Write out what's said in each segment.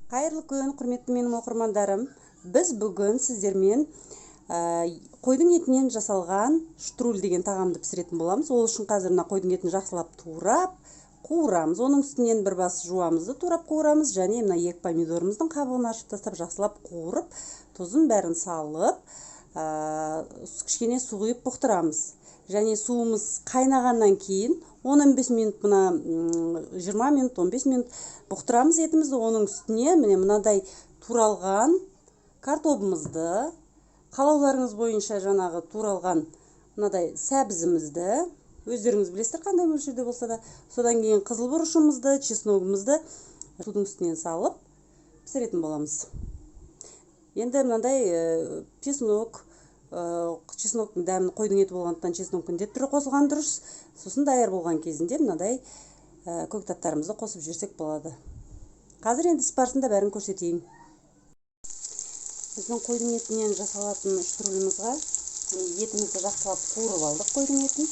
Қайырлы күн, құрметті менің оқырмандарым. Біз бүгін сіздермен қойдың етінен жасалған штруль деген тағамды пісіретін боламыз. Ол үшін қазір мына қойдың етін жақсылап турап, қуырамыз. Оның үстінен бір бас жуамызды турап қуырамыз және мына екі помидорымыздың қабығын ашып тастап жақсылап қуырып, тұзын бәрін салып, кішкене су құйып бұқтырамыз. Және суымыз қайнағаннан кейін 10-15 минут, мына 20 минут, 15 минут бұқтырамыз етімізді. Оның үстіне міне мынадай туралған картобымызды, қалауларыңыз бойынша жаңағы туралған мынадай сәбізімізді, өздеріңіз білесіздер қандай мөлшерде болса да, содан кейін қызыл бұрышымызды, чесногымызды судың үстінен салып пісіретін боламыз. Енді мынандай чеснок, чесноктың дәмін қойдың еті болғандықтан чеснок міндетті түрде қосылған дұрыс. Сосын даяр болған кезінде мынадай көктаттарымызды қосып жіберсек болады. Қазір енді іс барысында бәрін көрсетейін. Біздің қойдың етінен жасалатын штрулімізға етімізді жақсылап қуырып алдық қойдың етін.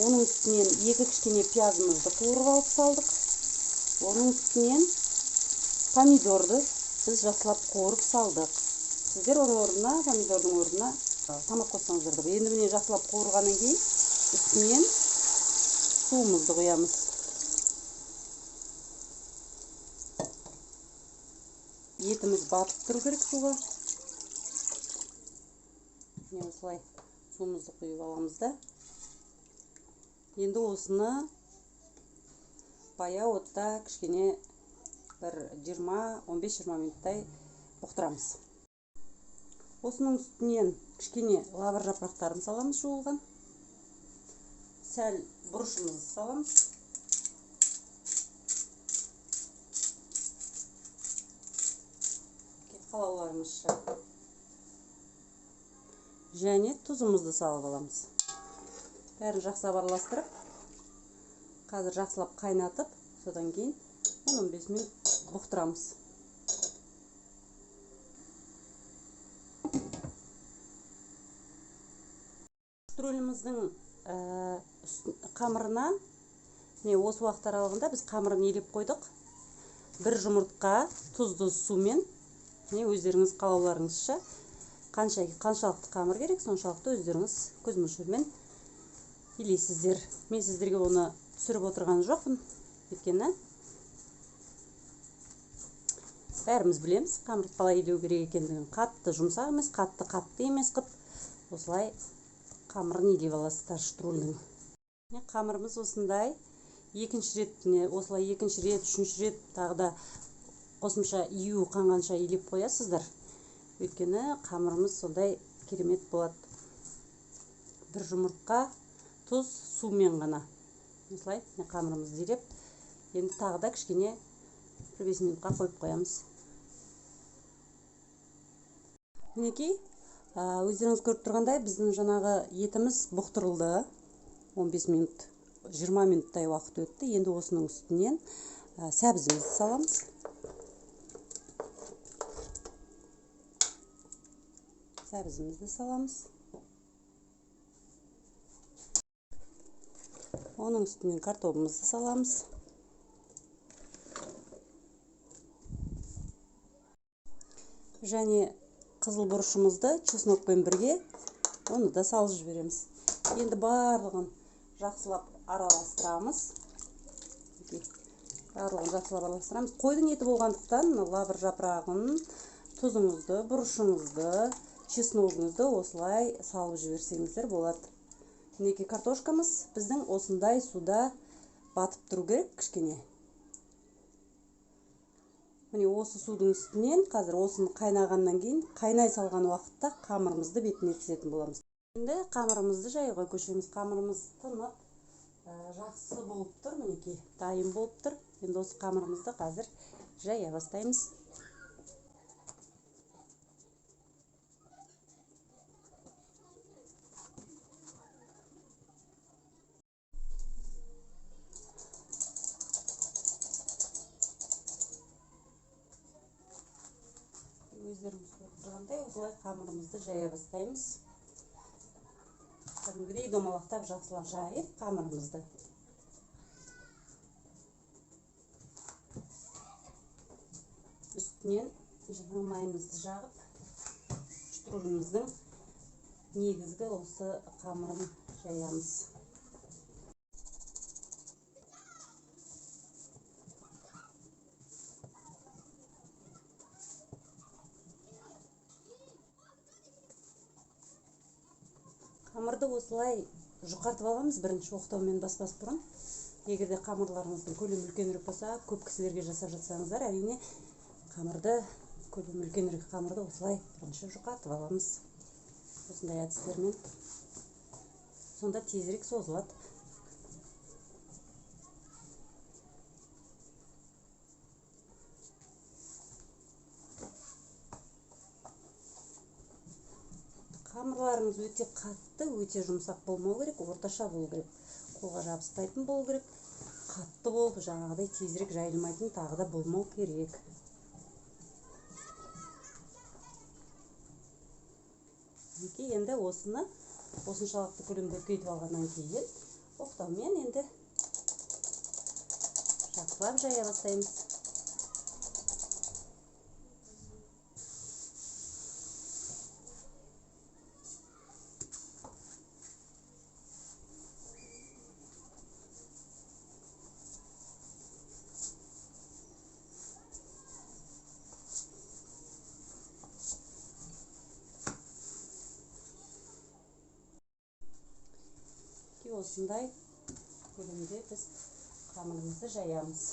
Оның үстінен екі кішкене пиязымызды қуырып алып салдық. Оның үстінен помидорды біз жақсылап қуырып салдық. Сіздер оның орнына, помидордың орнына томат қоссаңыздар да болады. Енді міне жақсылап қуырғаннан кейін үстінен суымызды құямыз. Етіміз батып тұру керек суға. Міне осылай суымызды құйып аламыз да. Енді осыны баяу отта кішкене бір 15-20 минуттай бұқтырамыз. Осының үстінен кішкене лавр жапырақтарын саламыз жуылған. Сәл бұрышымызды саламыз. Қалауларымызша. Және тұзымызды салып аламыз. Бәрін жақсылап араластырып, қазір жақсылап қайнатып, содан кейін 10-15 минут бұқтырамыз. Штруліміздің қамырына, міне осы уақыт аралығында біз қамырын елеп қойдық. Бір жұмыртқа тұзды сумен, міне өздеріңіз қалауларыңызша қаншалықты қамыр керек, соншалықты өздеріңіз көз мөлшерімен елейсіздер. Мен сіздерге оны түсіріп отырған жоқпын, өйткені бәріміз білеміз қамырды қалай елеу керек екендігін. Қатты жұмсақ емес, қатты қатты емес қып осылай қамырын илеп аласыздар штрульдің. Қамырымыз осындай. Екінші рет, міне осылай екінші рет, үшінші рет тағы да қосымша ию қанғанша илеп қоясыздар. Өйткені қамырымыз сондай керемет болады. Бір жұмыртқа, тұз, сумен ғана. Осылай міне қамырымызды илеп, енді тағы да кішкене бір 5 минутқа қойып қоямыз. Мінекей, өздеріңіз көріп тұрғандай, біздің жаңағы етіміз бұқтырылды. 15 минут, 20 минуттай уақыт өтті. Енді осының үстінен сәбізімізді саламыз. Сәбізімізді саламыз. Оның үстінен картобымызды саламыз. Және қызыл бұрышымызды чеснокпен бірге оны да салып жібереміз. Енді барлығын жақсылап араластырамыз. Барлығын жақсылап араластырамыз. Қойдың еті болғандықтан лавр жапырағын, тұзыңызды, бұрышыңызды, чесногыңызды осылай салып жіберсеңіздер болады. Мінекей картошкамыз біздің осындай суда батып тұру керек кішкене. Міне осы судың үстінен қазір осыны қайнағаннан кейін қайнай салған уақытта қамырымызды бетіне тізетін боламыз. Енді қамырымызды жаюға көшеміз. Қамырымыз тынып, жақсы болып тұр, мінекей дайын болып тұр. Енді осы қамырымызды қазір жая бастаймыз. Өздеріңіз көріп тұрғандай осылай қамырымызды жая бастаймыз. Кәдімгідей домалақтап жақсылап жайып қамырымызды. Үстінен жаңа майымызды жағып, штруліміздің негізгі осы қамырын жаямыз. Қамырды осылай жұқартып аламыз бірінші оқтаумен баспас бұрын. Егер де қамырларыңыздың көлемі үлкенірек болса, көп кісілерге жасап жатсаңыздар, әрине қамырды, көлемі үлкенірек қамырды осылай бірінші жұқартып аламыз. Осындай әдістермен. Сонда тезірек созылады. Қамырларыңыз өте қатты, өте жұмсақ болмау керек, орташа болу керек. Қолға жабыспайтын болу керек. Қатты болып, жаңағыдай тезірек жайылмайтын тағы да болмау керек. Мінекей, енді осыны осыншалықты көлемде үлкейтіп алғаннан кейін оқтаумен енді жақсылап жая бастаймыз. Осындай көлемде біз қамырымызды жаямыз.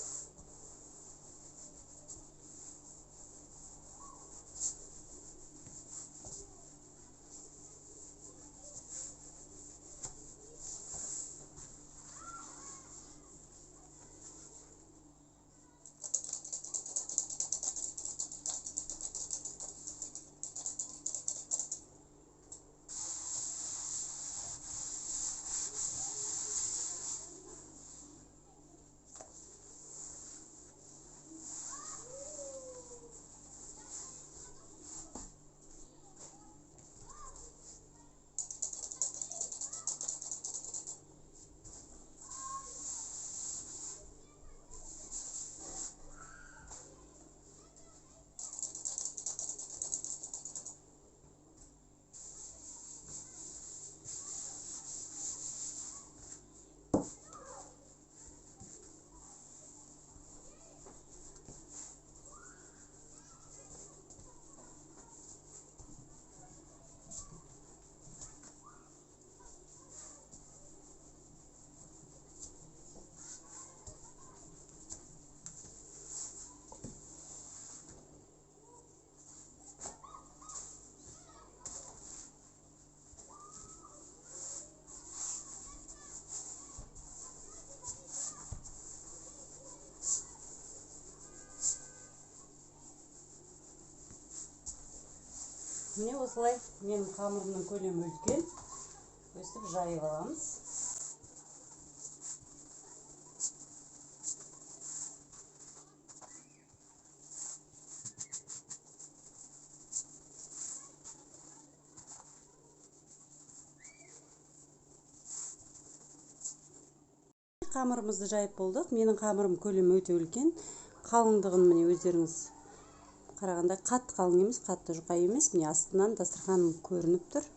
Міне осылай менің қамырымның көлемі үлкен. Өстіп жайып аламыз. Қамырымызды жайып болдық. Менің қамырым көлемі өте үлкен. Қалыңдығын міне өздеріңіз қарағанда қатты қалың емес, қатты жұқа емес. Міне астынан дастарханым көрініп тұр.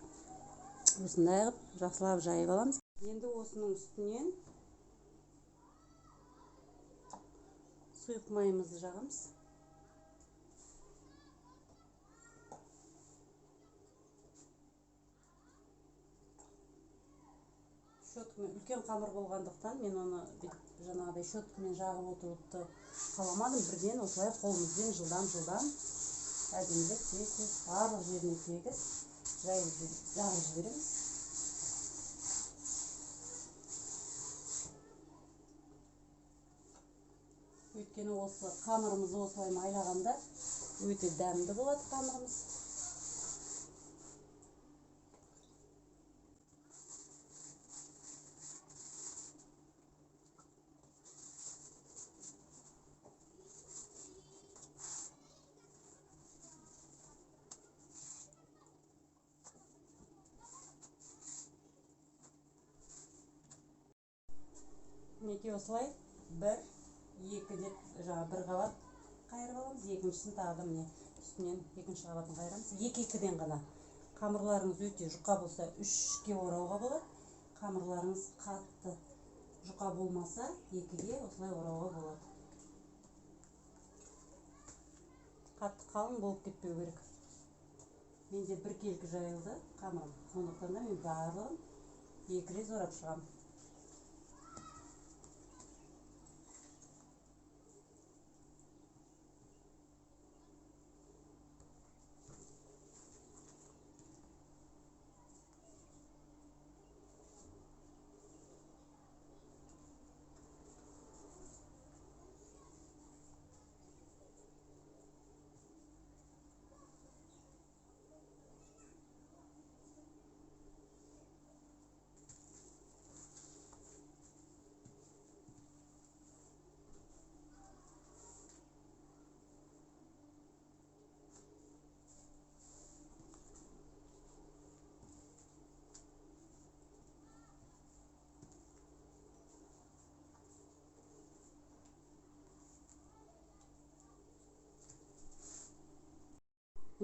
Осындай қылып жақсылап жайып аламыз. Енді осының үстінен сұйық майымызды жағамыз. Щеткамен, үлкен қамыр болғандықтан мен оны бүйтіп жаңағыдай щеткамен жағып отыруды қаламадым. Бірден осылай қолымызбен жылдам-жылдам әдемілеп тез-тез барлық жеріне тегіс жағып жібереміз. Өйткені осы қамырымызды осылай майлағанда өте дәмді болады қамырымыз. Мінекей осылай 1, 2 деп жаңа бір қабат Қайырып аламыз, екіншісін тағы да міне үстінен екінші қабатын қайырамыз. Екі-екіден ғана. Қамырларыңыз өте жұқа болса, 3-ке орауға болады. Қамырларыңыз қатты жұқа болмаса, 2-ге осылай орауға болады. Қатты қалың болып кетпеу керек. Менде біркелкі жайылды қамырым. Сондықтан да мен барлығын 2 рет орап шығамын.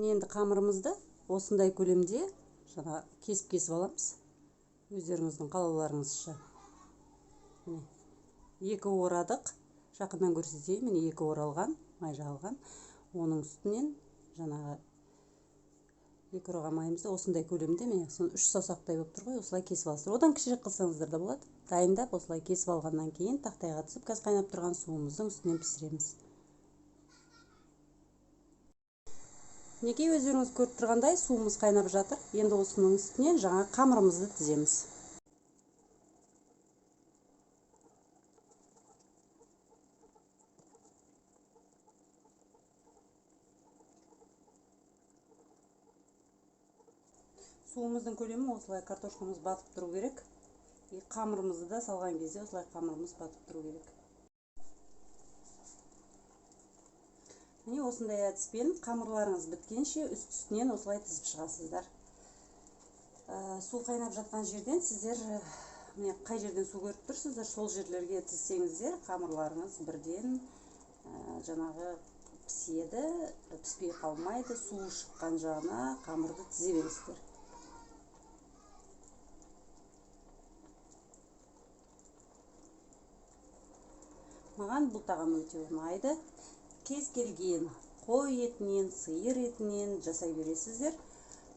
Міне енді қамырымызды осындай көлемде жаңа кесіп-кесіп аламыз. Өздеріңіздің қалауларыңызша. Міне 2 орадық. Жақыннан көрсетейін. Міне 2 оралған, май жағылған. Оның үстінен жаңағы 2 ораған майымызды осындай көлемде, міне соны 3 саусақтай болып тұр ғой, осылай кесіп аласыздар. Одан кішірек қылсаңыздар да болады. Дайындап осылай кесіп алғаннан кейін тақтайға түсіп, қазір қайнап тұрған суымыздың үстінен пісіреміз. Мінекей өздеріңіз көріп тұрғандай суымыз қайнап жатыр. Енді осының үстінен жаңа қамырымызды тіземіз. Суымыздың көлемі осылай картошкамыз батып тұру керек. И қамырымызды да салған кезде осылай қамырымыз батып тұру керек. Міне осындай әдіспен қамырларыңыз біткенше үст-үстінен осылай тізіп шығасыздар. Су қайнап жатқан жерден сіздер, міне қай жерден су көріп тұрсыздар, сол жерлерге тізсеңіздер, қамырларыңыз бірден, жаңағы піседі, піспей қалмайды, су шыққан жағына қамырды тізе бересіздер. Маған бұл тағам өте ұнайды. Кез келген қой етінен, сиыр етінен жасай бересіздер.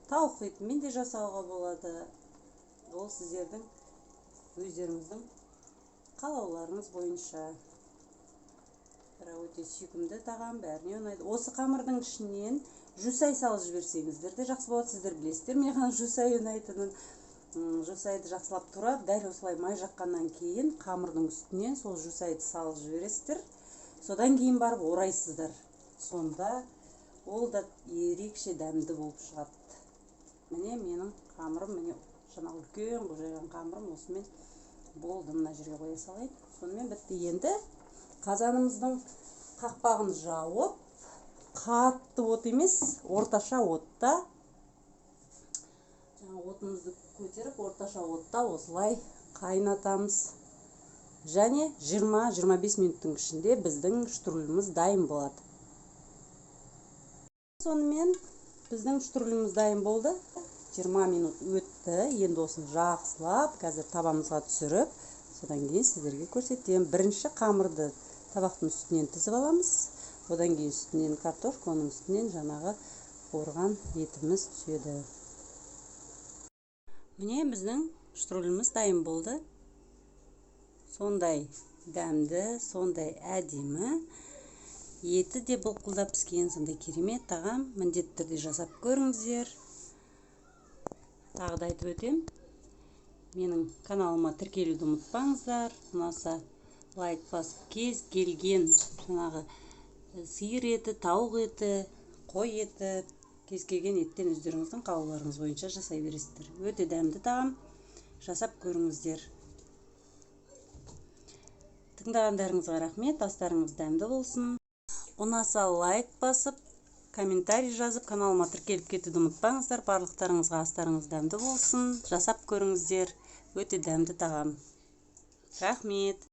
Тауық етімен де жасауға болады. Ол сіздердің өздеріңіздің қалауларыңыз бойынша. Бірақ өте сүйкімді тағам, бәріне ұнайды. Осы қамырдың ішінен жусай салып жіберсеңіздер де жақсы болады. Сіздер білесіздер, маған жусай ұнайтынын. Жусайды жақсылап турап, дәл осылай май жаққаннан кейін қамырдың үстінен сол жусайды салып жібересіздер. Содан кейін барып орайсыздар. Сонда ол да ерекше дәмді болып шығады. Міне менің қамырым, міне жаңа үлкен қылып жайған қамырым осымен болды. Мына жерге қоя салайын. Сонымен бітті. Енді қазанымыздың қақпағын жауып, қатты от емес, орташа отта, жаңа отымызды көтеріп, орташа отта осылай қайнатамыз. Және 20-25 минуттың ішінде біздің штруліміз дайын болады. Сонымен біздің штруліміз дайын болды. 20 минут өтті. Енді осыны жақсылап қазір табамызға түсіріп, содан кейін сіздерге көрсетемін. Бірінші қамырды табақтың үстінен тізіп аламыз. Одан кейін үстінен картошка, оның үстінен жаңағы қуырған етіміз түседі. Міне біздің штруліміз дайын болды. Сондай дәмді, сондай әдемі, еті де былқылдап піскен, сондай керемет тағам. Міндетті түрде жасап көріңіздер. Тағы да айтып өтем, менің каналыма тіркелуді ұмытпаңыздар. Ұнаса лайк басып, кез келген жаңағы сиыр еті, тауық еті, қой еті, кез келген еттен өздеріңіздің қалауларыңыз бойынша жасай бересіздер. Өте дәмді тағам, жасап көріңіздер. Тыңдағандарыңызға рахмет, астарыңыз дәмді болсын. Ұнаса лайк басып, комментарий жазып, каналыма тіркеліп кетуді ұмытпаңыздар. Барлықтарыңызға астарыңыз дәмді болсын. Жасап көріңіздер. Өте дәмді тағам. Рахмет.